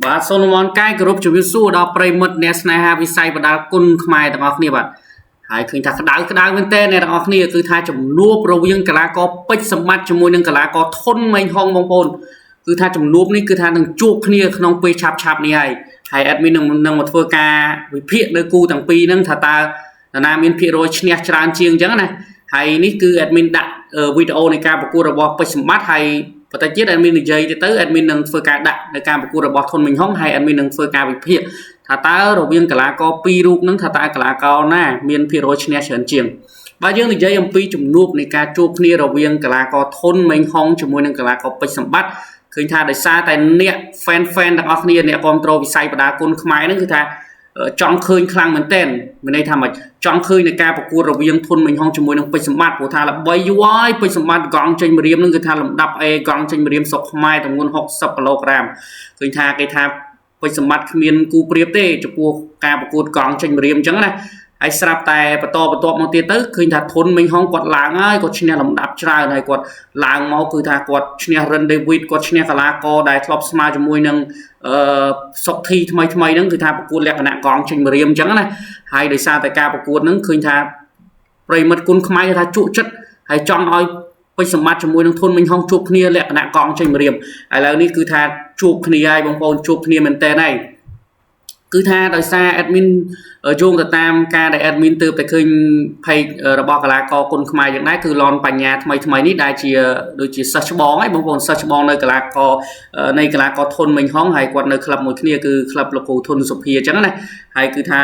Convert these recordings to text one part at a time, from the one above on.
បាទសូមនំអរកាយគោរពជំរាបសួរដល់ប្រិមិត្តអ្នកស្នេហាវិស័យបដាល់គុណខ្មែរទាំងអស់គ្នាបាទហើយឃើញថាក្តៅក្តៅមែនតើអ្នកទាំងអស់គ្នាគឺថាជំនួបរវាងកីឡាករពេជ្រសម្បត្តិជាមួយនឹងកីឡាករធុនមេងហុងបងប្អូនគឺថាជំនួបនេះគឺថានឹងជួបគ្នាក្នុងពេលឆាប់ឆាប់នេះហើយហើយ admin នឹងមកធ្វើការវិភាគនៅគូទាំងពីរហ្នឹងថាតើនរណាមានភាគរយឈ្នះច្រើនជាងអញ្ចឹងណាហើយនេះគឺ admin ដាក់វីដេអូនៃការប្រកួតរបស់ពេជ្រសម្បត្តិហើយបន្តិចទៀត admin និយាយទៅទៅ admin នឹងធ្វើការដាក់នៅការប្រកួតរបស់ធុនមីងហុងហើយ admin នឹងធ្វើការវិភាគថាតើរវាងកីឡាករពីររូបហ្នឹងថាតើកីឡាករណាមានភាគរយឈ្នះច្រើនជាងបាទយើងនិយាយអំពីជំនួបនៃការជួបគ្នារវាងកីឡាករធុនមេងហុងជាមួយនឹងកីឡាករពេជ្រសម្បត្តិឃើញថាដោយសារតែអ្នក fan ទាំងអស់គ្នាអ្នកគ្រប់គ្រងវិស័យបដាគុណខ្មែរហ្នឹងគឺថាចង់ឃើញខ្លាំងមែនទែនមានន័យថាម៉េចចង់ឃើញในការប្រកួតរវាងធុនមេងហុងជាមួយនឹងពេជ្រសម្បត្តិព្រោះថាល្បីយូរហើយពេជ្រសម្បត្តិកង់ចេញម្រាមនឹងគឺថាលំដាប់ A កង់ចេញម្រាមស្រុកខ្មែរទម្ងន់60គីឡូក្រាមឃើញថាគេថាពេជ្រសម្បត្តិគ្មានគូប្រៀបទេចំពោះការប្រកួតកង់ចេញម្រាមអញ្ចឹងណាហើយស្រាប់តែបន្តបន្ទាប់មកទៀតទៅឃើញថាធុនមេងហុងគាត់ឡើងហើយគាត់ឈ្នះលំដាប់ច្រើនហើយគាត់ឡើងមកគឺថាគាត់ឈ្នះរិនដេវីតគាត់ឈ្នះកីឡាករដែលធ្លាប់ស្មើជាមួយនឹងអឺសុកធីថ្មីថ្មីហ្នឹងគឺថាប្រកួតលក្ខណៈកង់ចេញម្រាមអញ្ចឹងណាហើយដោយសារតែការប្រកួតហ្នឹងឃើញថាប្រិមិត្តគុណខ្មែរគេថាជក់ចិត្តហើយចង់ឲ្យពេជ្រសម្បត្តិជាមួយនឹងធុនមីងហុងជួបគ្នាលក្ខណៈកង់ចេញម្រាមឥឡូវនេះគឺថាជួបគ្នាហើយបងប្អូនជួបគ្នាមែនតើហើយគឺថាដោយសារ admin យោងទៅតាមការដែល admin ទើបតែឃើញ page របស់កីឡាករគុណខ្មែរយ៉ាងដែរគឺឡនបញ្ញាថ្មីថ្មីនេះដែលជាដូចជាសិស្សច្បងហើយបងប្អូនសិស្សច្បងនៅកីឡាករនៃកីឡាករធុនមេងហុងហើយគាត់នៅក្លឹបមួយគ្នាគឺក្លឹបលោកគ្រូធុនសុភាអញ្ចឹងណាហើយគឺថា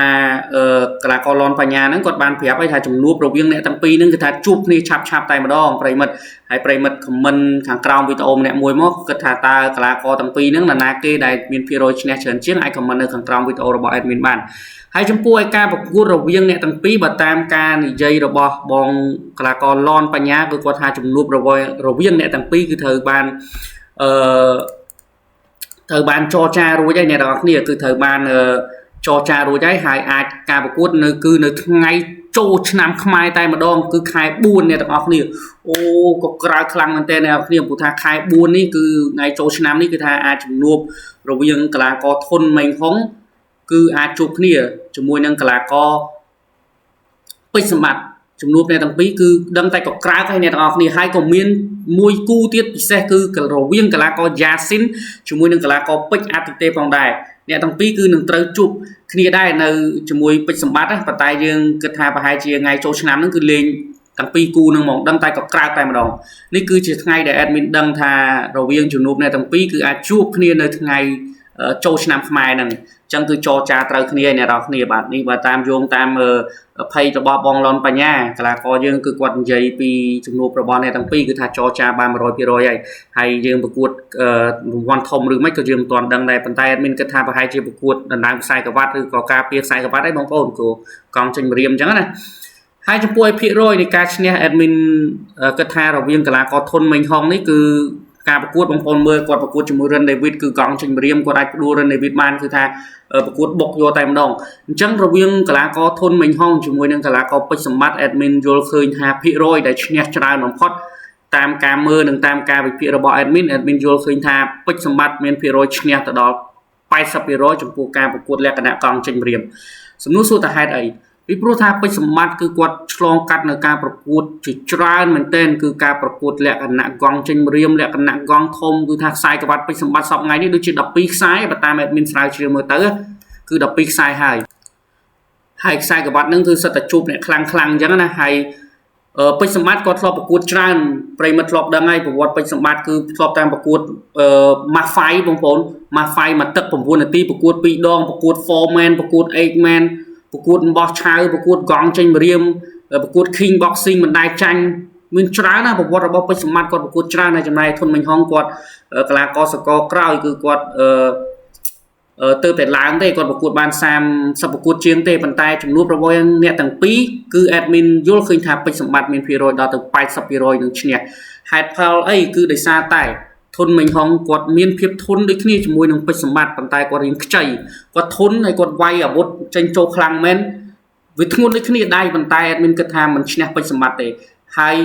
កីឡាករឡនបញ្ញាហ្នឹងគាត់បានប្រាប់ឲ្យថាជំនួបរវាងអ្នកទាំងពីរហ្នឹងគឺថាជួបគ្នាឆាប់ឆាប់តែម្ដងប្រិមិត្តហើយប្រិមិត្ត comment ខាងក្រោមវីដេអូម្នាក់មួយមកគិតថាតើកីឡាករទាំងពីរហ្នឹងនរណាគេដែលមានភាគរយឈ្នះច្រើនជាងអាច comment នៅខាងក្រោមវីដេអូរបស់ admin បានហើយចំពោះឯការប្រកួតរវាងអ្នកទាំងពីរបើតាមការនិយាយរបស់បងកីឡាករឡនបញ្ញាគឺគាត់ថាជំនួបរវាងអ្នកទាំងពីរគឺត្រូវបានអឺត្រូវបានចរចារួចហើយអ្នកទាំងអស់គ្នាគឺត្រូវបានចរចារួចហើយហើយអាចការប្រកួតនៅគឺនៅថ្ងៃចូលឆ្នាំខ្មែរតែម្ដងគឺខែ4អ្នកទាំងអស់គ្នាអូក៏ក្រៅខ្លាំងមែនទែនអ្នកទាំងអស់គ្នាព្រោះថាខែ4នេះគឺថ្ងៃចូលឆ្នាំនេះគឺថាអាចជំនួបរវាងកីឡាករធុនមេងហុងគឺអាចជួបគ្នាជាមួយនឹងកីឡាករពេជ្រសម្បត្តិជំនួបអ្នកទាំងពីរគឺដឹងតែក៏ក្រើកហើយអ្នកទាំងអស់គ្នាហើយក៏មានមួយគូទៀតពិសេសគឺរវាងកីឡាករយ៉ាស៊ីនជាមួយនឹងកីឡាករពេជ្រអតិទេផងដែរអ្នកទាំងពីរគឺនឹងត្រូវជួបគ្នាដែរនៅជាមួយពេជ្រសម្បត្តិប៉ុន្តែយើងគិតថាប្រហែលជាថ្ងៃចូលឆ្នាំហ្នឹងគឺលេងទាំងពីរគូនឹងហ្មងដឹងតែក៏ក្រើកតែម្ដងនេះគឺជាថ្ងៃដែល admin ដឹងថារវាងជំនួបអ្នកទាំងពីរគឺអាចជួបគ្នានៅថ្ងៃចូលឆ្នាំខ្មែរហ្នឹងអញ្ចឹងគឺចរចាត្រូវគ្នាអ្នកនរគ្នាបាទនេះបើតាមយោងតាមភ័យរបស់បងឡុនបញ្ញាកីឡាករយើងគឺគាត់និយាយពីជំនួបរបស់អ្នកទាំងពីរគឺថាចរចាបាន100%ហើយហើយយើងប្រកួតរង្វាន់ធំឬមិនក៏យើងមិនទាន់ដឹងដែរប៉ុន្តែ admin គិតថាប្រហែលជាប្រកួតដណ្ដើមខ្សែក្រវ៉ាត់ឬក៏ការពារខ្សែក្រវ៉ាត់ឯងបងប្អូនគោកង់ចេញម្រាមអញ្ចឹងណាហើយចំពោះឯភាគរយនៃការឈ្នះ admin គិតថារវាងកីឡាករធុនមេងហុងនេះគឺការប្រកួតបងប្អូនមើលគាត់ប្រកួតជាមួយរិនដេវីតគឺកង់ចេញម្រាមគាត់អាចផ្ដួលរិនដេវីតបានគឺថាប្រកួតបុកយកតែម្ដងអញ្ចឹងរវាងកីឡាករធុនមេងហុងជាមួយនឹងកីឡាករពេជ្រសម្បត្តិ admin យល់ឃើញថាភាគរយដែលឈ្នះច្រើនបំផុតតាមការមើលនិងតាមការវិភាគរបស់ admin យល់ឃើញថាពេជ្រសម្បត្តិមានភាគរយឈ្នះទៅដល់80%ចំពោះការប្រកួតលក្ខណៈកង់ចេញម្រាមសំណួរសួរតើហេតុអីពីព្រោះថាពេជ្រសម្បត្តិគឺគាត់ឆ្លងកាត់នៅការប្រកួតជាច្រើនមែនទែនគឺការប្រកួតលក្ខណៈកង់ចេញម្រាមលក្ខណៈកង់ធំគឺថាខ្សែក្រវ៉ាត់ពេជ្រសម្បត្តិសពថ្ងៃនេះដូចជា12ខ្សែបើតាម admin ស្រាវជ្រាវមើលទៅគឺ12ខ្សែហើយហើយខ្សែក្រវ៉ាត់ហ្នឹងគឺសិតតែជួបអ្នកខ្លាំងខ្លាំងអញ្ចឹងណាហើយពេជ្រសម្បត្តិគាត់ធ្លាប់ប្រកួតច្រើនប្រិមិត្តធ្លាប់ដឹងហើយប្រវត្តិពេជ្រសម្បត្តិគឺធ្លាប់តាមប្រកួតម៉ាហ្វៃបងប្អូនម៉ាហ្វៃមួយទឹក9នាទីប្រកួត2ដងប្រកួត4 man ប្រកួត8 man ប្រកួតបោះឆៅប្រកួតកង់ចេញម្រាមប្រកួត King Boxing មិនដែលចាញ់មានច្រើនណាប្រវត្តិរបស់ពេជ្រសម្បត្តិគាត់ប្រកួតច្រើនហើយចំណែកធុនមិញហុងគាត់កីឡាករសកលក្រោយគឺគាត់អឺទៅតែឡើងទេគាត់ប្រកួតបាន30ប្រកួតជាងទេប៉ុន្តែចំនួនរវាងអ្នកទាំងពីរគឺ admin យល់ឃើញថាពេជ្រសម្បត្តិមានភាគរយដល់ទៅ80%នឹងឈ្នះហេតុផលអីគឺដោយសារតែធុនមេងហុងគាត់មានភាពធន់ដូចគ្នាជាមួយនឹងពេជ្រសម្បត្តិប៉ុន្តែគាត់រៀងខ្ចីគាត់ធន់ហើយគាត់វាយអាវុធចេញចូលខ្លាំងមែនវាធ្ងន់ដូចគ្នាដែរប៉ុន្តែ admin គិតថាមិនឈ្នះពេជ្រសម្បត្តិទេហើយ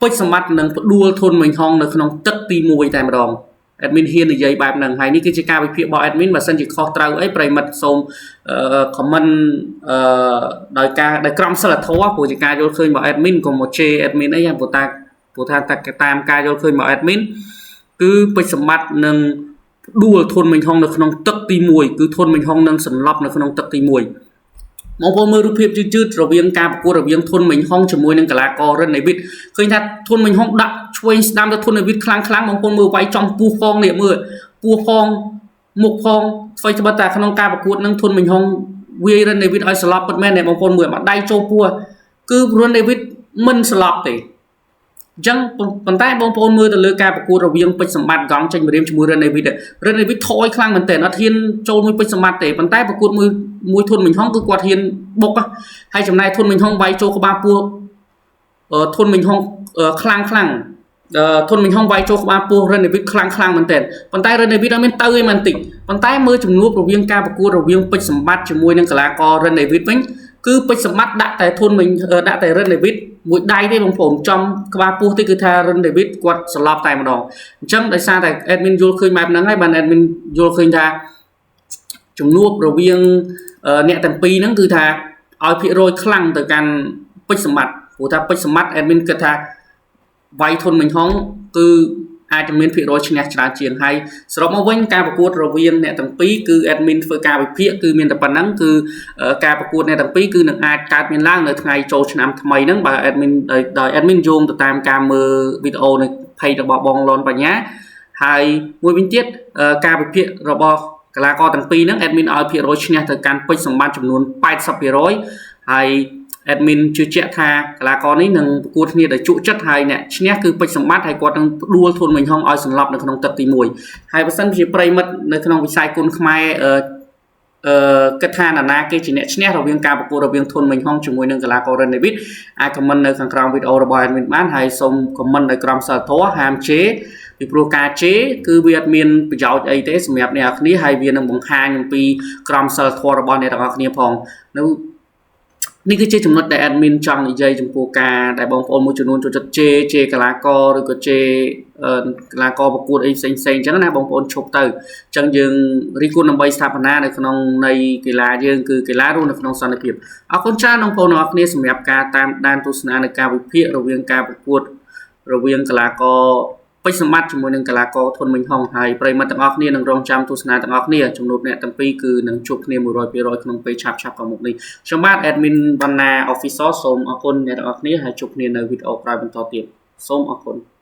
ពេជ្រសម្បត្តិនឹងផ្ដួលធុនមេងហុងនៅក្នុងទឹកទី1តែម្ដង admin ហ៊ាននិយាយបែបហ្នឹងហើយនេះគឺជាការវិភាគរបស់ admin បើសិនជាខុសត្រូវអីប្រិយមិត្តសូម comment អឺដោយការដោយក្រមសីលធម៌ព្រោះជាការយល់ឃើញរបស់ admin កុំមកជេរ admin អីព្រោះតាព្រោះថាតាមការយល់ឃើញរបស់ admin គឺពេជ្រសម្បត្តិនឹងដួលធុនមិញហុងនៅក្នុងទឹកទី1គឺធុនមិញហុងនឹងសន្លប់នៅក្នុងទឹកទី1បងប្អូនមើលរូបភាពយឺតៗរវាងការប្រកួតរវាងធុនមិញហុងជាមួយនឹងកីឡាកររិននេវីតឃើញថាធុនមិញហុងដាក់ឆ្វេងស្ដាំទៅធុននេវីតខ្លាំងខ្លាំងបងប្អូនមើលវាយចំពោះផងនេះមើលពោះផងមុខផងអ្វីត្បិតតែក្នុងការប្រកួតនឹងធុនមិញហុងវាយរិននេវីតឲ្យស្លាប់ពិតមែនអ្នកបងប្អូនមើលមកដៃចូលពោះគឺរិននេវីតមិនស្លាប់ទេអញ្ចឹងប៉ុន្តែបងប្អូនមើលទៅលើការប្រកួតរវាងពេជ្រសម្បត្តិកង់ចេញម្រាមជាមួយរិននេវីតរិននេវីតថយខ្លាំងមែនទែនអត់ហ៊ានចូលមួយពេជ្រសម្បត្តិទេប៉ុន្តែប្រកួតមួយមួយធុនមិញហុងគឺគាត់ហ៊ានបុកហើយចំណែកធុនមិញហុងវាយចូលក្បាលពោះធុនមិញហុងខ្លាំងខ្លាំងធុនមិញហុងវាយចូលក្បាលពោះរិននេវីតខ្លាំងខ្លាំងមែនទែនប៉ុន្តែរិននេវីតអត់មានទៅឯមែនតិចប៉ុន្តែមើលជំនួបរវាងការប្រកួតរវាងពេជ្រសម្បត្តិជាមួយនឹងកីឡាកររិននេវីតវិញគឺពេជ្រសម្បត្តិដាក់តែធុនមិញដាក់តែរិននេវីតមួយដៃទេបងប្អូនចំក្បាលពោះទេគឺថារិនដេវីតគាត់ស្លាប់តែម្ដងអញ្ចឹងដោយសារតែ admin យល់ឃើញបែបហ្នឹងហើយបាន admin យល់ឃើញថាជំនួបរវាងអ្នកទាំងពីរហ្នឹងគឺថាឲ្យភាគរយខ្លាំងទៅកាន់ពេជ្រសម្បត្តិព្រោះថាពេជ្រសម្បត្តិ admin គិតថាវាយធុនមិញហុងគឺអាចจะមានភាគរយឈ្នះច្រើនជាងហើយសរុបមកវិញការប្រកួតរវាងអ្នកទាំងពីរគឺ admin ធ្វើការវិភាគគឺមានតែប៉ុណ្្នឹងគឺការប្រកួតអ្នកទាំងពីរគឺនឹងអាចកើតមានឡើងនៅថ្ងៃចូលឆ្នាំថ្មីហ្នឹងបើ admin ដោយ admin យោងទៅតាមការមើលវីដេអូនៅ page របស់បងលនបញ្ញាហើយមួយវិញទៀតការវិភាគរបស់កីឡាករទាំងពីរហ្នឹង admin ឲ្យភាគរយឈ្នះទៅកាន់ពេជ្រសម្បត្តិចំនួន80%ហើយ admin ជឿជាក់ថាកីឡាករនេះនឹងប្រកួតគ្នាដោយជក់ចិត្តហើយអ្នកឈ្នះគឺពេជ្រសម្បត្តិហើយគាត់នឹងផ្ដួលធុនមិញហុងឲ្យសន្លប់នៅក្នុងទឹកទី1ហើយបើសិនជាប្រិមិត្តនៅក្នុងវិស័យគុនខ្មែរអឺអឺគិតថានរណាគេជាអ្នកឈ្នះរវាងការប្រកួតរវាងធុនមិញហុងជាមួយនឹងកីឡាកររិនដេវីតអាច comment នៅខាងក្រោមវីដេអូរបស់ admin បានហើយសូម comment ដោយក្រមសីលធម៌ហាមជេរពីព្រោះការជេរគឺវាអត់មានប្រយោជន៍អីទេសម្រាប់អ្នកនរគ្នាហើយវានឹងបង្ហាញអំពីក្រមសីលធម៌របស់អ្នកទាំងអស់គ្នាផងនៅនេះគឺជាចំណុចដែល admin ចង់និយាយចំពោះការដែលបងប្អូនមួយចំនួនចូលចិត្តជេរជេរកីឡាករឬក៏ជេរកីឡាករប្រកួតអីផ្សេងផ្សេងអញ្ចឹងណាបងប្អូនឈប់ទៅអញ្ចឹងយើងរិះគន់ដើម្បីស្ថាបនានៅក្នុងនៃកីឡាយើងគឺកីឡារស់នៅក្នុងសន្តិភាពអរគុណច្រើនបងប្អូនទាំងអស់គ្នាសម្រាប់ការតាមដានទស្សនានៃការវិភាគរវាងការប្រកួតរវាងកីឡាករពេជ្រសម្បត្តិជាមួយនឹងកីឡាករធុនមិញហុងហើយប្រិយមិត្តទាំងអស់គ្នានឹងរងចាំទស្សនាទាំងអស់គ្នាជំនួបអ្នកទាំងពីរគឺនឹងជួបគ្នា100%ក្នុងពេលឆាប់ៗខាងមុខនេះខ្ញុំបាទ admin វណ្ណា Officer សូមអរគុណអ្នកទាំងអស់គ្នាហើយជួបគ្នានៅវីដេអូក្រោយបន្តទៀតសូមអរគុណ។